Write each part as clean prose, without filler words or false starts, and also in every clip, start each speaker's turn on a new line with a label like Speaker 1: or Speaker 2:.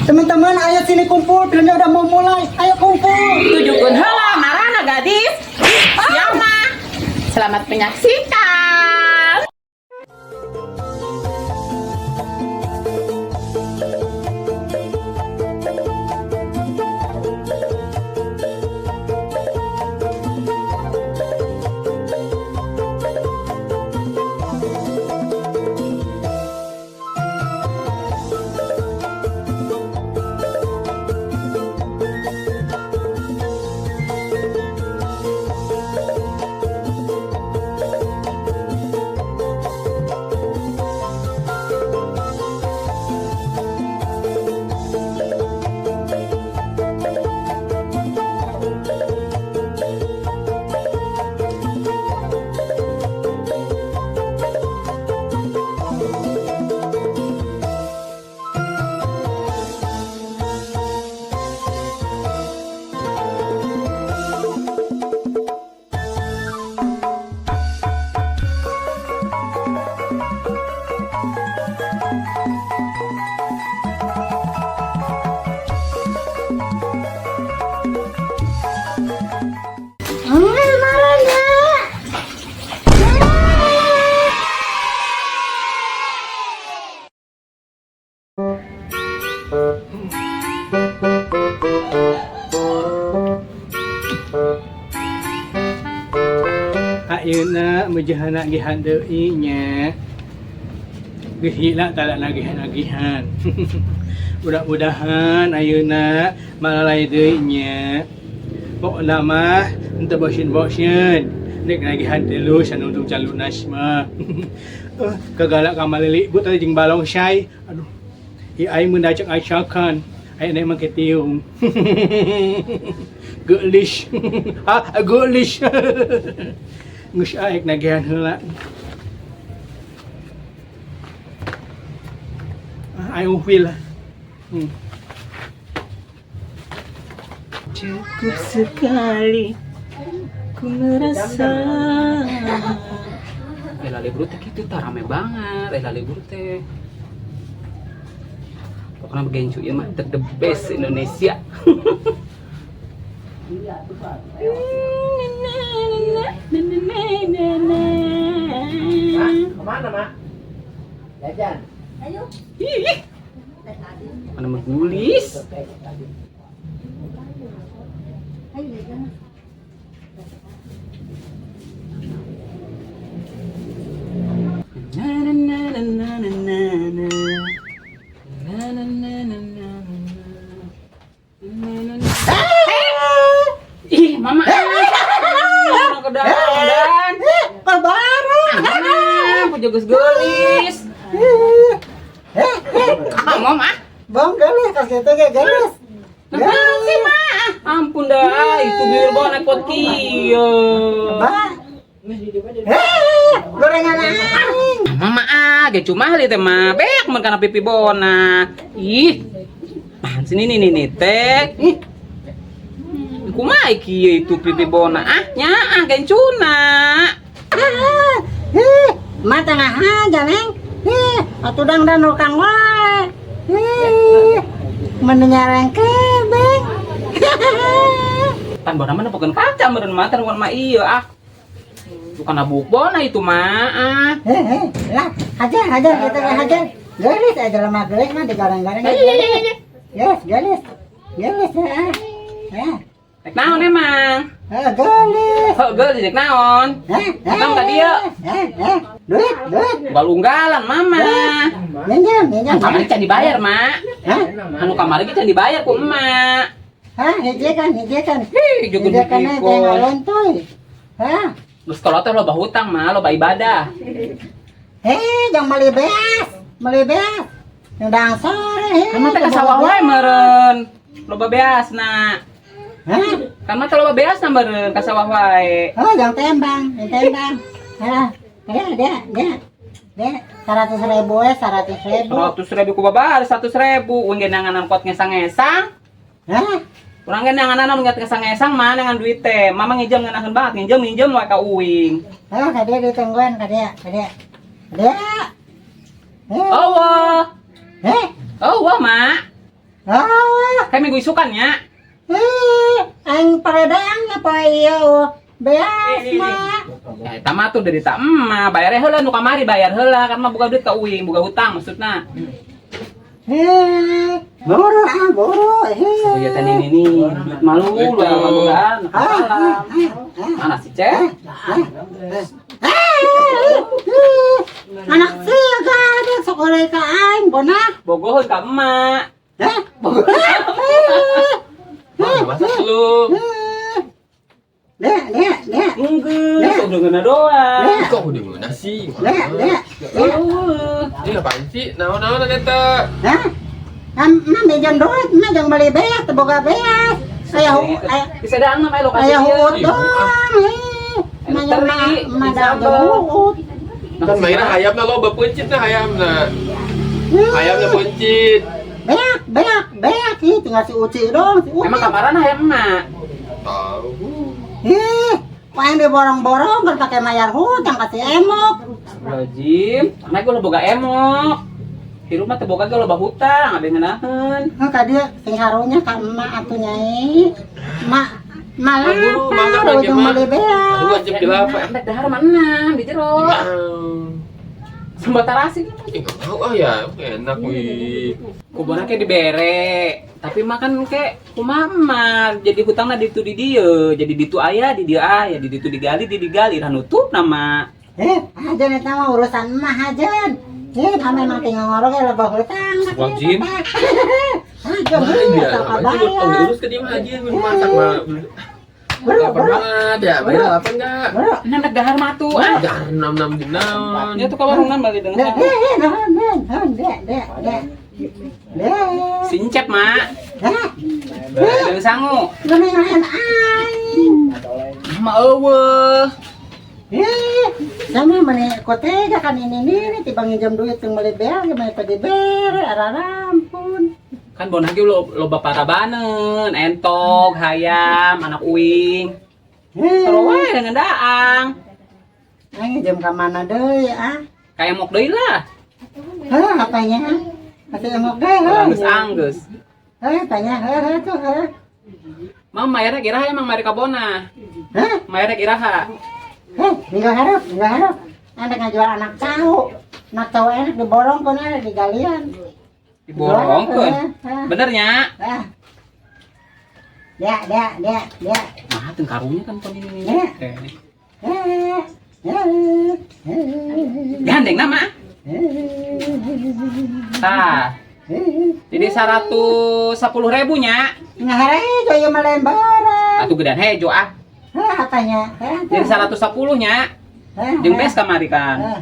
Speaker 1: Teman-teman, ayo sini kumpul, filmnya udah mau mulai. Ayo kumpul.
Speaker 2: Tujukeun heula marana gadis. Siapa? Selamat menyaksikan.
Speaker 1: Marana.
Speaker 3: Ayeuna mejahana gihan deui nya. Geus hilak tala nagihan-nagihan. Mudah-mudahan ayeuna malalay deui nya. Pokona mah henteu bosin-bosin. Nek nagihan telu sanuntung can lunas mah. Kagalak ka malilibot tadi jeung balong syai. Aduh. Ieu aing mun dacak-acakan. Ayeuna emang ketiung. Geulis. Ah, geulis. Geus aek nagihan heula. Ah, aing uhwil lah.
Speaker 2: Cukup sekali ku merasa.
Speaker 4: Lali teh kitu tah rame banget, lali teh. Pokoknya begencu ieu mah the best Indonesia.
Speaker 5: Kemana, Mak? Jajan.
Speaker 4: Ih, mana menggulis. Na na na na na na na na. Na na na na na na. Na na na. Ih, mama. Mama kedahan.
Speaker 1: Kabaran.
Speaker 4: Ah, puja geus geulis. Ah, mama.
Speaker 1: Bang gelis, kasih itu ge gelis.
Speaker 4: Nah, sih, Ma. Ah, ampun dah, itu biar bawa naik pot kieu.
Speaker 1: Ba. Eh, gorengan aing.
Speaker 4: Mama ah, ge cuma teh mah beak mun kana pipi bona. Ih. Mahan sini nih nih teh. Ih. Kumaha kieu itu pipi bona ah nyaah gencuna.
Speaker 1: Ih, mah tengah aja, Neng. Ih, atuh dangdan ukang wae. Ih, mending kebeng.
Speaker 4: Tan bona mah nepokeun kaca meureun mah tan mah ieu ah. Bukan abuk bona itu mah ah.
Speaker 1: Eh, eh, lah, hajar, hajar, kita hajar. Gelis aja lemah gelis mah digoreng-goreng. Yes, gelis. Gelis, ya. Ya.
Speaker 4: Rek naon emang?
Speaker 1: Eh, gelis.
Speaker 4: Heuh geus rek naon?
Speaker 1: Eh, eh,
Speaker 4: Emang tadi ya?
Speaker 1: Eh, eh, duit, duit.
Speaker 4: Unggal-unggalan mama.
Speaker 1: Minjam, minjam.
Speaker 4: Kamari can dibayar, Mak.
Speaker 1: Hah?
Speaker 4: Anu kamari ge can dibayar ku emak.
Speaker 1: Hah, hijikan, hijikan.
Speaker 4: Hih, jogo
Speaker 1: Hijikan aja
Speaker 4: dipikon.
Speaker 1: ngalontoy. Hah?
Speaker 4: Geus kalau teh loba hutang mah, loba ibadah.
Speaker 1: Eh, jangan beli beas, beli beas. Yang sore, heh.
Speaker 4: Kan mah teh ka sawah wae meureun. Loba beasna.
Speaker 1: Hah?
Speaker 4: Kan mah teh loba beasna meureun ka sawah wae.
Speaker 1: Oh, jangan tembang, jangan tembang. Hah? Dia, dia, dia. Dia, 100.000 ya, 100.000.
Speaker 4: 100.000 ku babar, 100.000. Uing ge nanganan kot ngesang-ngesang.
Speaker 1: Hah?
Speaker 4: Urang ge nanganan ngat ngesang-ngesang mah dengan duit teh. Mama nginjem ngeunaheun banget, nginjem nginjem wae ka uing.
Speaker 1: Oh, ka dia ditungguan, ka dia, ka dia. Ka dia. Eh,
Speaker 4: Oh, wah.
Speaker 1: eh,
Speaker 4: Oh, wah, Mak.
Speaker 1: Ah,
Speaker 4: Kayak minggu isukan nya.
Speaker 1: eh, aing paredang apa iya oh. Beas mah.
Speaker 4: Ya, eta mah tuh dari tak emak, bayarnya heula nu kamari bayar heula kan mah boga duit ka uing, boga hutang maksudna.
Speaker 1: Eh, boro ah, boro. Eh.
Speaker 4: Kegiatan ini nih, duit malu lu
Speaker 6: Itu.
Speaker 4: bogaan.
Speaker 1: Ah, ah, ah, ah.
Speaker 4: Mana si Cek?
Speaker 1: Eh, anak sih ada sekolah ka aing bona.
Speaker 4: Bogoheun ka emak.
Speaker 1: Hah?
Speaker 6: Mah, masak belum?
Speaker 1: Dek, dek, dek.
Speaker 4: Enggeus, udah ngeuna doang.
Speaker 6: Kok udah ngeunah sih?
Speaker 1: Dek, dek.
Speaker 4: Eueuh.
Speaker 6: Ini apaan sih? Naon-naon eta?
Speaker 1: Hah? Mah mejan duit, mah jangan beli beas, teu boga beas. Aya aya
Speaker 4: Bisa daang mah lokasi
Speaker 1: aya huut
Speaker 4: ieu.
Speaker 1: doang. Eh. Mah yang mah mah da huut.
Speaker 6: Kan mainnya hayamna loba peuncit na hayamna. Hayamna peuncit.
Speaker 1: Beak, beak, beak ih tinggal si Uci dong, si Uci.
Speaker 4: Emang kamaran hayam emak.
Speaker 6: Tahu.
Speaker 1: Ih, kok yang diborong-borong kan pakai mayar hutang kasih emok.
Speaker 4: Wajib, karena gue lo boga emok. Di rumah teu boga ge loba hutang, ada ngeunaheun.
Speaker 1: Heuh ka dieu sing harunya ka emak atuh nyai. Mak malah
Speaker 6: Aduh, masak
Speaker 1: apa
Speaker 6: lagi,
Speaker 1: ujung
Speaker 6: Mak.
Speaker 1: beli beas.
Speaker 6: Aduh, wajib dilapa.
Speaker 4: Sampai dahar mah enam di jero. Sumber tarasi.
Speaker 6: Ih, nggak mau ah ya, enak wih.
Speaker 4: Kubona ke dibere, tapi makan ke kumaha mah jadi hutangna ditu di dieu, jadi ditu aya di dieu aya, di ditu digali di digali lah nutup nama.
Speaker 1: Eh, aja eta mah urusan emak aja. Eh, mah memang tinggal ngorok ya lebah hutang.
Speaker 6: Wajib.
Speaker 1: Aja
Speaker 6: Wah, iya,
Speaker 1: tak
Speaker 6: apaan sih gua tong diurus ke dia mah haji, gua masak mah.
Speaker 1: Bro,
Speaker 6: Lapar
Speaker 1: bro.
Speaker 6: banget ya, bayar lapar enggak?
Speaker 1: Bro.
Speaker 4: Enam rek dahar mah tuh ah.
Speaker 6: Jangan enam enam enam.
Speaker 4: Ya tuh ka warungan balik
Speaker 1: Dek,
Speaker 4: dengan.
Speaker 1: dek, dek, dek, dek, dek, dek. Dek.
Speaker 4: Sincep mak.
Speaker 1: Hah?
Speaker 4: Deung sangu.
Speaker 1: Geningan aing.
Speaker 4: Mah eueuh.
Speaker 1: Eh, sama mana kotega kan ini nih tiba nginjem duit yang beli beas, gimana tadi bere, arampun.
Speaker 4: Kan bon ge lo loba parabaneun, entog, hayam, anak uing.
Speaker 1: Eh,
Speaker 4: Seru wae dengan daang.
Speaker 1: aing nginjem ka mana deui ah?
Speaker 4: Kayak mok deui lah.
Speaker 1: Hah, apanya? Masih emok deh, heh.
Speaker 4: Anggeus anggeus.
Speaker 1: Heh, tanya, heh, heh, tuh, heh.
Speaker 4: Mang mayarnya iraha emang mari kabona.
Speaker 1: Hah?
Speaker 4: Mayarnya iraha.
Speaker 1: Heh, minggu harap, minggu harap. Anak ngajual anak tahu. Anak tahu enak diborong kan enak digalian.
Speaker 4: Diborongkeun.
Speaker 1: Heh,
Speaker 4: Benernya?
Speaker 1: heh. Dek, dek, dek, dek.
Speaker 4: Nah, teu karunya kan kon ini.
Speaker 1: Ya.
Speaker 4: Teh.
Speaker 1: Heh, heh, heh.
Speaker 4: Gandeng nama. Tah. Jadi 110.000 nya.
Speaker 1: Ngaharejo ieu mah lembaran.
Speaker 4: Atuh gedan hejo ah.
Speaker 1: Heh, apanya? Heh,
Speaker 4: Jadi 110 nya.
Speaker 1: heh,
Speaker 4: Jeung bes kamari kan.
Speaker 1: Heh,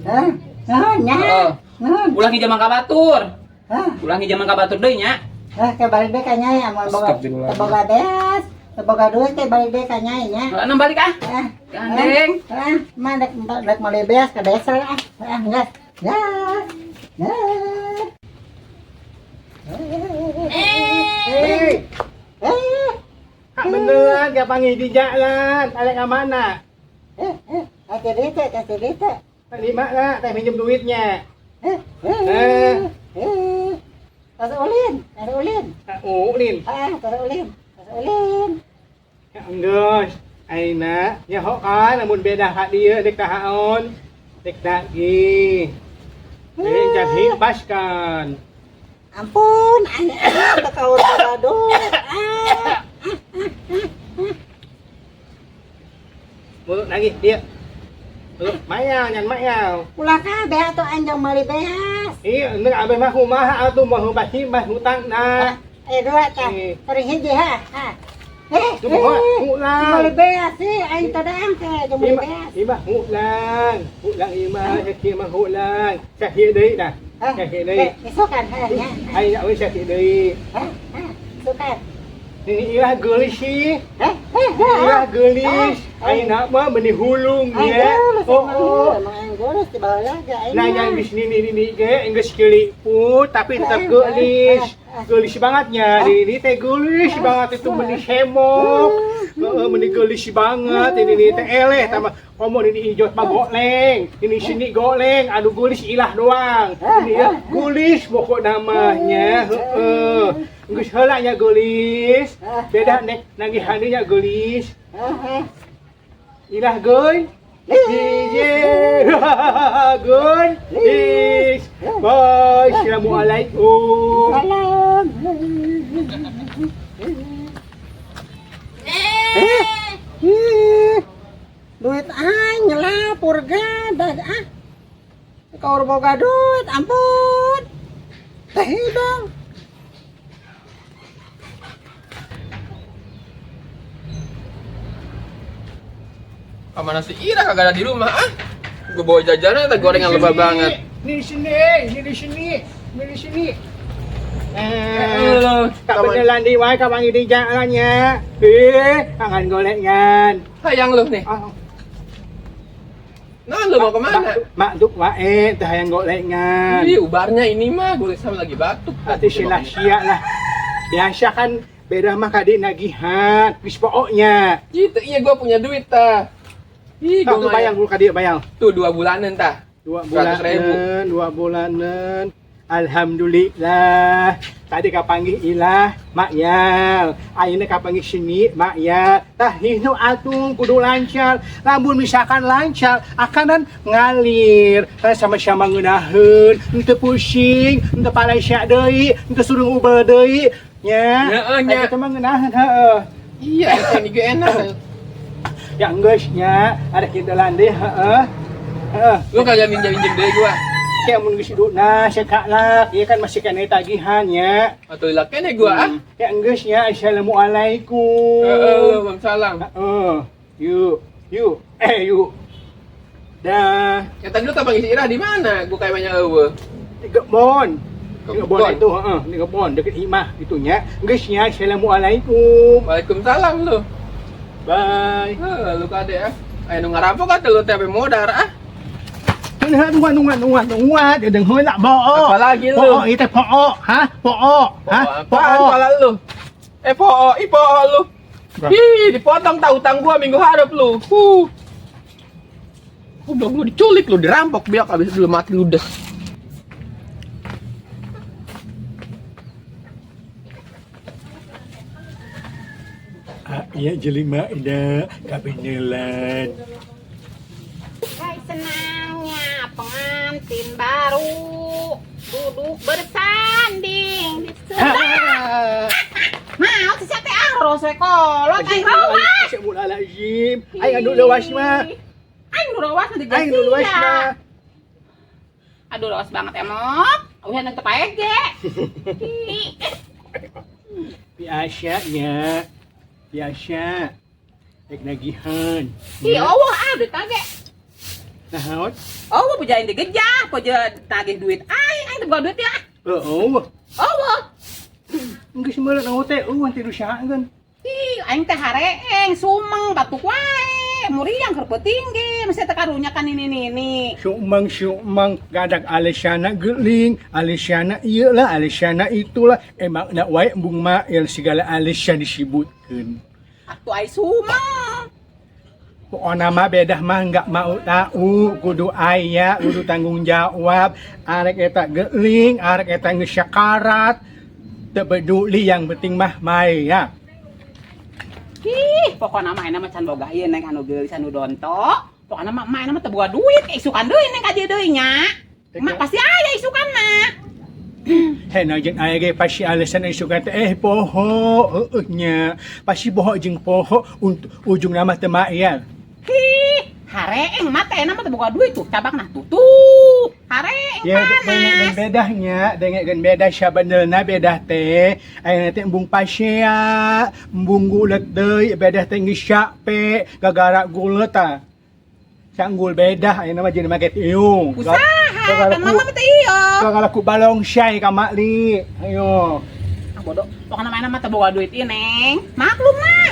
Speaker 1: heh, heh, nya.
Speaker 4: Heeh.
Speaker 1: Heh,
Speaker 4: Ulah ngijaman ka batur.
Speaker 1: heh.
Speaker 4: Ulah ngijaman ka batur deui nya.
Speaker 1: Heh, ke balik deui ka nyai amun boga
Speaker 4: Astagfirullah.
Speaker 1: teu boga beas, teu boga duit ke balik deui ka nyai nya.
Speaker 4: Heeh, nang balik ah.
Speaker 1: Heh,
Speaker 4: Gandeng.
Speaker 1: heh, mah dek dek meuli beas ke desa ah. Heh, geus. Geus. Geus.
Speaker 3: Eh,
Speaker 1: Eh,
Speaker 3: hak beneran gak panggil di jalan. Tarik ke mana?
Speaker 1: eh, eh, kasih duit, kasih duit.
Speaker 3: Lima lah, teh minjem duitnya.
Speaker 1: Eh, eh,
Speaker 3: Eh.
Speaker 1: eh. Kasih ulin, kasih ulin.
Speaker 3: Oh, Lin.
Speaker 1: Ah, kasih ulin, kasih ulin.
Speaker 3: Ya enggeus. Aina, nyaho kan namun beda hak dia dek tahaon. Dek dagi. Eh, jadi pas kan.
Speaker 1: Ampun, aing teu kaur boga duit. Ah.
Speaker 3: Mulut lagi dia. Mulut mayang, nyan mayang.
Speaker 1: Ulah kabeh atuh aing jang meuli beas.
Speaker 3: Iya, endek abeh mah kumaha atuh mah pasti mah hutang na.
Speaker 1: Eh dua tah.
Speaker 3: Eh.
Speaker 1: Sering hiji ha. Ha. Eh,
Speaker 3: Tuh mah hulang.
Speaker 1: Meuli beas sih aing teh daang teh jang meuli
Speaker 3: Ima,
Speaker 1: beas.
Speaker 3: ima hulang. Hulang ima, sakit mah hulang. Sakit deui dah.
Speaker 1: Eh,
Speaker 3: Sakit deui.
Speaker 1: eh, isukan ha nya.
Speaker 3: Ai nak we sakit deui.
Speaker 1: Ha, ha, isukan.
Speaker 3: Ini ilah geulis sih.
Speaker 1: Eh, eh,
Speaker 3: Ilah geulis. Ai nak mah meni hulung
Speaker 1: Aing
Speaker 3: ya.
Speaker 1: geuleuh,
Speaker 3: Oh,
Speaker 1: emang
Speaker 3: oh.
Speaker 1: emang aing geuleuh di bawah laga aing.
Speaker 3: Nah,
Speaker 1: mah.
Speaker 3: yang di sini ini ge geus pun tapi tetap geulis. Geulis bangetnya. Ini teh geulis banget itu meni semok. Heeh, meni geulis banget ini nih teh eleh tama komo ini ijot mah goleng. Ini sini goleng, anu geulis ilah doang. Ini ya geulis pokok namanya. Heeh. Geus heula nya geulis. Beda nek nagihan nya geulis. Ilah geuy. DJ Geulis. Bye. Assalamualaikum.
Speaker 1: Salam. Eh, ih, duit aing ngelapor gada ah. Kau boga duit, ampun. Teh hidung.
Speaker 6: Kamana si Ira kagak ada di rumah ah? Gue bawa jajanan atau gorengan lebah banget.
Speaker 3: Ini di sini, ini di sini, ini di sini. Eh,
Speaker 6: Lu,
Speaker 3: tak
Speaker 6: kawan.
Speaker 3: beneran di wae kawangi di jalannya. Eh, angan gorengan.
Speaker 6: Hayang lu nih.
Speaker 3: Ah,
Speaker 6: Nah, lu mau kemana?
Speaker 3: Mak duk wae teh hayang gorengan.
Speaker 6: Ih, ubarnya ini mah gue sama lagi batuk.
Speaker 3: Ati silah sia lah. Biasa kan beda mah kadi nagihan, geus pokoknya.
Speaker 6: Gitu, iya gue punya duit ta. Ih,
Speaker 3: Kau
Speaker 6: gue
Speaker 3: tuh bayang dulu kadi bayang.
Speaker 6: Tuh 2 bulanan ta.
Speaker 3: Dua
Speaker 6: 100.000.
Speaker 3: bulanan, 2 bulanan. Alhamdulillah. Tadi kapanggih ilah, mak yal. Ayeuna kapanggih sini, mak yal. Tah hinu atung kudu lancar. Lamun misalkan lancar, akanan ngalir. Tah sama-sama ngeunaheun, henteu pusing, henteu palaisya deui, henteu surung ubel deui. Nya.
Speaker 6: Heeh, nya.
Speaker 3: Tah kitu mah ngeunaheun heeh.
Speaker 6: Iya, ini gue enak.
Speaker 3: Ya geus nya, ada kitu deui heeh. Heeh.
Speaker 6: Lu kagak minjem-minjem deh gua.
Speaker 3: Kayak mun geus hidupna sekaklak, ieu kan masih kena tagihannya.
Speaker 6: Atau laki nih gua ah.
Speaker 3: Ya geus nya, assalamualaikum.
Speaker 6: Heeh, lu salam.
Speaker 3: Heeh. Yuk, yuk. Eh, yuk. Dah,
Speaker 6: Ya tadi lu kapan si Ira di mana? Gua kayak banyak eueuh.
Speaker 3: di kebon. Di kebon
Speaker 6: Kebon.
Speaker 3: itu, heeh, di kebon deket imah itunya. Geus nya, assalamualaikum.
Speaker 6: Waalaikumsalam lu.
Speaker 3: Bye.
Speaker 6: Heh, lu kade ah. Ayo nu ngarampok atuh lu teh modar ah.
Speaker 3: Tunggu, tunggu, tunggu, tunggu, tunggu, tunggu, nak bohong.
Speaker 6: Apalagi lu?
Speaker 3: Bohong, itu bohong, hah? Bohong, hah?
Speaker 6: Apaan pala lu? Eh po'o, ih po'o lu. Ih, dipotong tak utang gua minggu harap lu. Huh. Goblok lu diculik lu, dirampok biar habis lu mati ludes.
Speaker 3: Ah, iya jelema ida kabenelan.
Speaker 2: Hai senangnya pengantin baru duduk bersanding di sebelah. Mau si teh ah rose kolot aing rawas.
Speaker 3: Astagfirullahalazim. Aing anu leuwas mah.
Speaker 2: Aing nu rawas nanti
Speaker 3: Aing nu leuwas mah.
Speaker 2: Aduh rawas banget emok. Udah nanti pae ge. Ih,
Speaker 3: Biasa nya. Biasa. Rek nagihan.
Speaker 2: Ih, eueuh ah duit tage.
Speaker 3: Nah, haot.
Speaker 2: Eueuh pujain digejah, puja tagih duit aing, aing teu boga duit ya.
Speaker 3: Eueuh.
Speaker 2: Eueuh.
Speaker 3: Geus meureun eueuh teh eueuh teh rusahakeun.
Speaker 2: Ih, aing teh hareeng sumeng batuk wae, muriang keur peuting ge, mesti teh karunya kan ini nini.
Speaker 3: Sumang sumang gadak alisana geling, alisana ieu lah, alisana itulah. Emang nak wae embung mail segala alisan disebutkeun.
Speaker 2: Atuh ai sumeng.
Speaker 3: Pokoknya mah bedah mah nggak mau tahu, kudu aya, kudu tanggung jawab. Arek eta geling, arek eta geus sakarat. Teu peduli yang penting mah maya.
Speaker 2: Ih, pokokna mah ayeuna mah can boga ieu neng anu geulis anu donto. Pokokna mah emak mah teu boga duit, isukan deui neng ka dieu deui nya. Emak pasti aya isukan mah.
Speaker 3: Hena jeung aya ge pasti alasan isukan teh eh poho heueuh nya. Pasti poho jeung poho untuk ujung nama teu maya.
Speaker 2: Ih, hareeng mah teh mah teu boga duit tuh, cabangna tuh tuh. Hareeng
Speaker 3: Ya, dengan
Speaker 2: panas.
Speaker 3: bedahnya, dengan bedah sabenerna bedah teh, ayeuna teh embung pasea, embung gulet deui, bedah teh geus capek, gagara gulet tah. Sanggul bedah ayeuna mah jeung make tiung.
Speaker 2: Usaha,
Speaker 3: Gagara
Speaker 2: kan
Speaker 3: ku
Speaker 2: mama teh ieu.
Speaker 3: gagara ku balong syai ka makli. Ayo.
Speaker 2: Ah, bodoh, pokokna mah mah teu boga duit ieu, Neng. Maklum mah.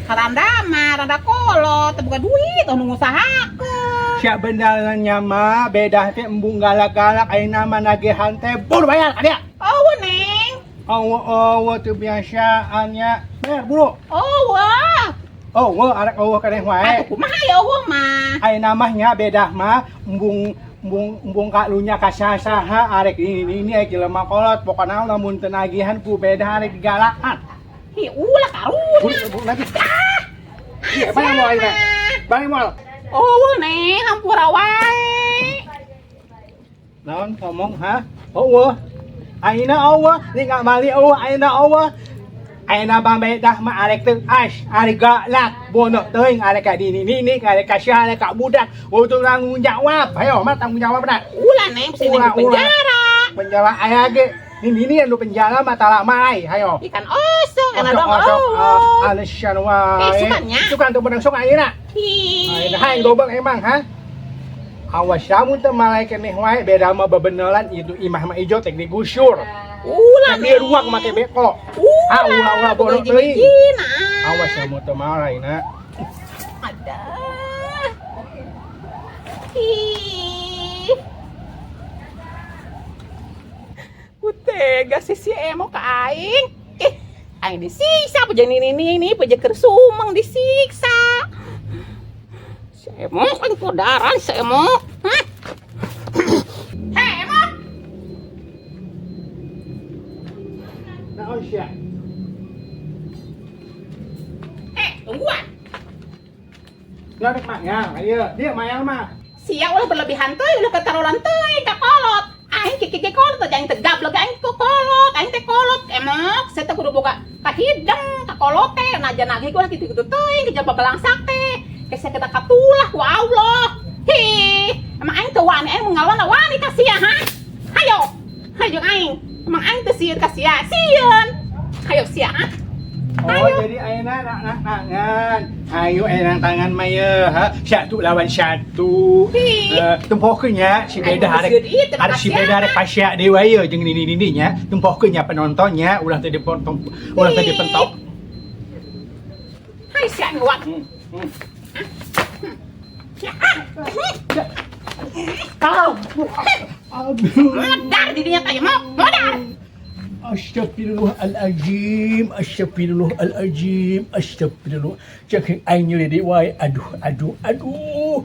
Speaker 2: Karanda mah rada kolot, teu boga duit, tong ngusahakeun.
Speaker 3: Siap benernya mah bedah teh embung galak-galak ayeuna mah nagihan teh bur bayar ka dia.
Speaker 2: Oh, Neng.
Speaker 3: Awa awa teu biasaannya. Bayar buru.
Speaker 2: Oh wah.
Speaker 3: Oh, wah arek eueuh keneh wae.
Speaker 2: Atuh kumaha ya eueuh mah.
Speaker 3: Ayeuna mah nya bedah mah embung embung embung kalunya ka saha arek ini ini jelema kolot pokona lamun teu nagihan ku bedah arek digalakan.
Speaker 2: Hi ulah karunya.
Speaker 3: Buru lagi. Iya, bang moal ayeuna. Bang moal.
Speaker 2: Oh, neng, hampura wae.
Speaker 3: Naon ngomong ha? Oh, ayeuna eueuh, ninggal mali eueuh ayeuna eueuh. Ayeuna mah bedah mah arek teu as, arek galak, bono teuing arek ka dini nini, arek ka sia, arek ka budak. Untuk tanggung jawab. Ayo mah tanggung jawab dah.
Speaker 2: Ulah neng, sini
Speaker 3: Ulah,
Speaker 2: di penjara.
Speaker 3: Penjara aya ge. Nini ini anu penjara mah tara mai, hayo.
Speaker 2: Ikan osok, enak
Speaker 3: Osok
Speaker 2: dong
Speaker 3: osok
Speaker 2: eueuh.
Speaker 3: Alesian wae.
Speaker 2: Eh, sukannya?
Speaker 3: Sukan tuh menang sok ayeuna.
Speaker 2: Hi.
Speaker 3: Ayeuna hayang dobel emang ha. Awas lamun teu malai keneh wae beda mah bebenelan itu imah mah ijo tek digusur.
Speaker 2: Ulah
Speaker 3: Tek diruak make beko.
Speaker 2: Ulah.
Speaker 3: Ah, ulah ulah bodoh teuing.
Speaker 2: Hiji-hijina.
Speaker 3: Awas lamun teu malai na.
Speaker 2: Ada. Ih. Ku tega sih si Emo ke aing. Ih, aing disiksa puja ini ini ini puja keur sumeng disiksa. Si Emo kan kodaran si Emo. Hah? Hei Emo,
Speaker 3: Naon sia?
Speaker 2: eh tungguan.
Speaker 3: Ngarek mah ya, ieu dia mayang mah.
Speaker 2: Sia ulah berlebihan teuing, ulah ketarolan teuing ka kolot. Aing kiki kolot aja aing teh gablek aing ku kolot, aing teh kolot. Emok, saya teh kudu boga kahideng ka kolot teh, najan nagih ulah kitu-kitu teuing, ke jelema balangsak teh. Ke sia kita katulah ku Allah. Hi, emang aing teu wani aing ngalawan wani ka sia ha? Hayo. Hayo aing. Emang aing teu sieun ka sia, sieun. Hayo sia ha?
Speaker 3: Oh, jadi ayeuna nak nak tangan. Ayo ayeuna tangan mah ye, ha? Satu lawan satu.
Speaker 2: Hi.
Speaker 3: Eh, tempohkeun nya si
Speaker 2: Aing
Speaker 3: beda
Speaker 2: mah
Speaker 3: arek.
Speaker 2: sieun ieu teh
Speaker 3: Arek si
Speaker 2: kasihan.
Speaker 3: beda arek pasya deui ye jeung nini nini nya. Tempohkeun nya penontonnya ulah teu dipotong, ulah teu dipentok.
Speaker 2: Hai sia ngawat.
Speaker 3: Kau. Aduh.
Speaker 2: Modar didinya teh mau, modar.
Speaker 3: Astagfirullahaladzim, astagfirullahaladzim, astagfirullah. Cek aing nyeri deui wae. Aduh, aduh, aduh.